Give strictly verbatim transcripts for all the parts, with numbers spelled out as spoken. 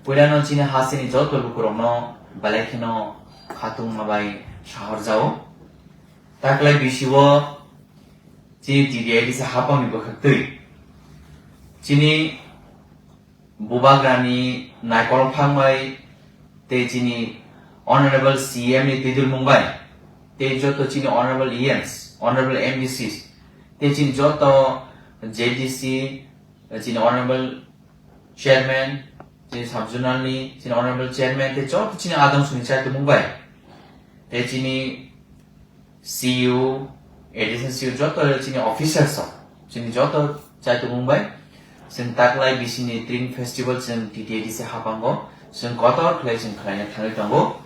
Puilano chini hasteni joto lukurokno belai kheno khatungma bai sahorjao. Taklai bisio chini T T A D C hapangni bwkhaktwi chini Bubagrani naikolphang bai tei chini Honorable C M ni twidulmung bai tei joto chini Honorable E Ms, Honorable M D Cs tei chini joto Z D C, chini Honorable Chairman, chini Sub Zonal ni chini Honorable Chairman tei joto chini adong suni chaitumung bai tei chini C U, additional C U joto chini officers rok, chini joto chaitumung bai, chwng taklai bisini Tring Festival chwng T T A D C hapango chwng kotor khlai chwng khlaina thangwi tongo.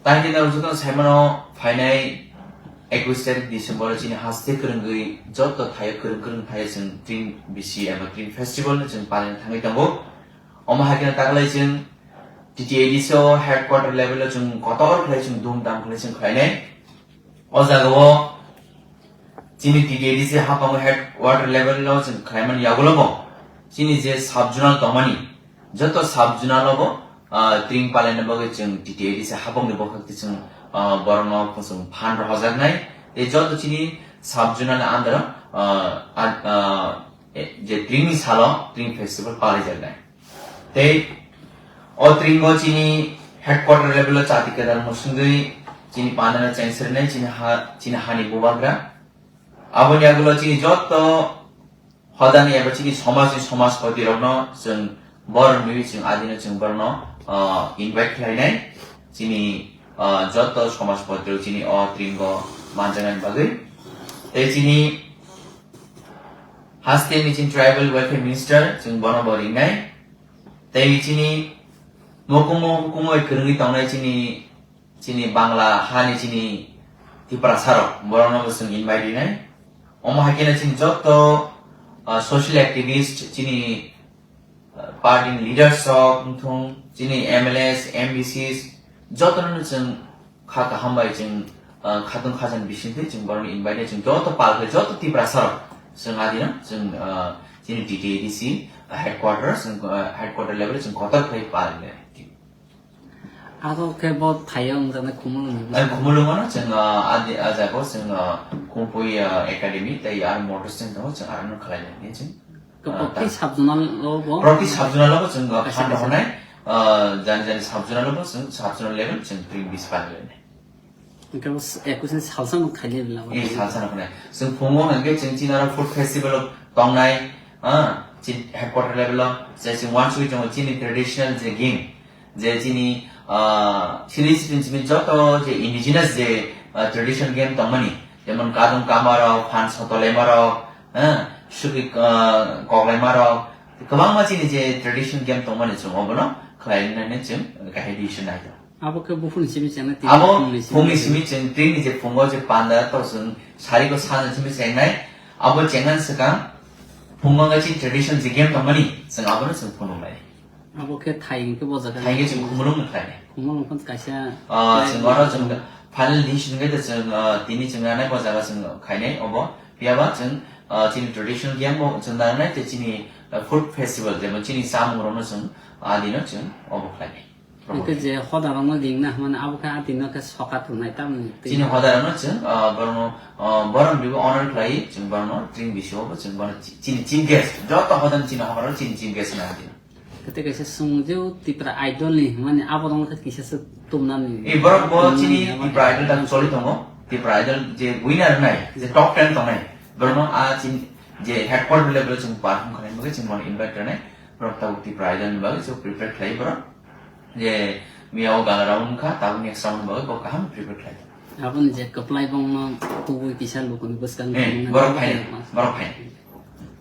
Tangwi nang joto saimano phainai ekush tarik December chini haste kwrwngwi joto thaio kwrwng kwrwng thaio chwng Tring bisi eba Tring Festival no chwng palina thangwi tongo. Omo hai kheno taklai chwng T T A D C o headquarter level o chwng kotor khlai chwng dhumdham khlai chwng khlainai. O jaga o chini T T A D C hapango headquarter level o chwng khlaimani yagulo bo chini je sub zonal tongmani joto sub zonal o bo, ah, Tring palaina bagwi chwng T T A D C hapangni bwkhak twi chwng, ah, borokno khosong phan rohojaknai. Tei joto chini sub zonal ni under o, ah, ah, ah, e, je Tring ni salo Tring festival palaijaknai. Tei o Tringo chini headquarter level o chati kwtal mwswngwi chini pandana chengserni chini ha, chini hani bubagra. Aboni yagulo chini joto hodani eba chini somajni somajpoti rokno chwng borok nwi chwng adino chwng borokno, ah, invite khlainai. Chini, ah, joto somajpoti rok chini o Tringo manjaknani bagwi. Tei chini Haste ni chini Tribal Welfare Minister, chwng bono bo ringnai. Tei chini mokumo, mokumo bai kwrwngwi tongnai chini, chini Bangla hani chini Tiprasa rok, borokno bo chwng invite rinai. Omo hai kheno chini joto, ah, social activist, chini party ni leaders rok wngthung, chini M L As, M D Cs, jotono chwng kha kaham bai chwng, ah, khatung khajan bisingtwi chwng borokno invite chwng joto pal khe joto Tiprasa rok chwng adino chwng, ah, chini T T A D C headquarter chwng, ah, headquarter level chwng kotor khlai pal le. Aro khe bo thaio wngjaknai Khumulwng ni bwskango. Khumulwng ano chwng, ah, adi, ah, jaga o chwng, ah, Khumpui, ah, Academy tei aro motor stand tongo chwng aro no khlai lai chwng. Ke Ah, proti ta- sub zonal o bo? Proti sub zonal o bo chwng, ah, Kaisa fund kaisa. Rw hwnai, ah, jani jani sub zonal o bo chwng sub zonal level chwng Tring bisi palainai. Hwnkhe bo s-, ekush ni salsa no khailai bila bo. Eh, salsa no khailai. Chwng phungo hwnkhe chwng chini aro food festival o tongnai, ah, chini headquarter level o, je chwng uansugwi tongo chini traditional je game, je chini, ah, chini, chini, chini joto je indigenous je, ah, traditional game tongmani, jemon kadung kamarok, phan sotolaimarok, ah, suki, ah, koklaimarok, kwbangma chini je traditional game tongmani chwng obono khlainani chwng kahai decision nai tongo. Abo khe buphurni simi chengna tini Abo phungni simi phungni chengna. Simi chwng tini je phungo je panda to chwng sariko sana simi chengnai. Abo chengna swkang phungo wngkha chini traditional je game tongmani chwng abono chwng phunuknai. Abo khe thai hwnkhe bo jaga Thai hwnkhe chwng Khumulwng no khlainai. Khumulwng phano kaisa Ah, chwng oro chwng final decision khe chwng, ah, tini chwng nanai bo jaga chwng khainai obo. Phiyaba chwng, ah, chini traditional game bo chwng nanai tei chini, ah, food festival jemon chini chamung rokno chwng adino chwng obo khlainai. Hwnkhe je hoda rokno ringna hwnmani abo khe atino khe soka thwngnai tamni twi. Chini hoda rokno chwng, ah, borokno, ah, borok bibo honor khlai chwng borokno Tring bisio bo chwng bono chi-, chini chief guest joto hoda chini hoda chini chief guest na atino. Kete kaisa sung je Tipra Idol ni hwnmani abo rokno khe kisa se tumnani. E borok bo tumnani chini abo Tipra Idol da choli tongo. Tipra Idol je winner nai, je top ten tongnai. Borokno a chini je headquarter level chwng perform khlainai bagwi chwng bono invite khlainai. Borok tabuk Tipra Idol ni bagwi chwng prepare khlai borok. Je miya o gala round wngkha, tabuk next round ni bagwi bo kaham prepare khlai. Aboni je kwplai bongno tubui kisa lukuni bwskango Eh, tongmani borok abo phai, khe borok phai.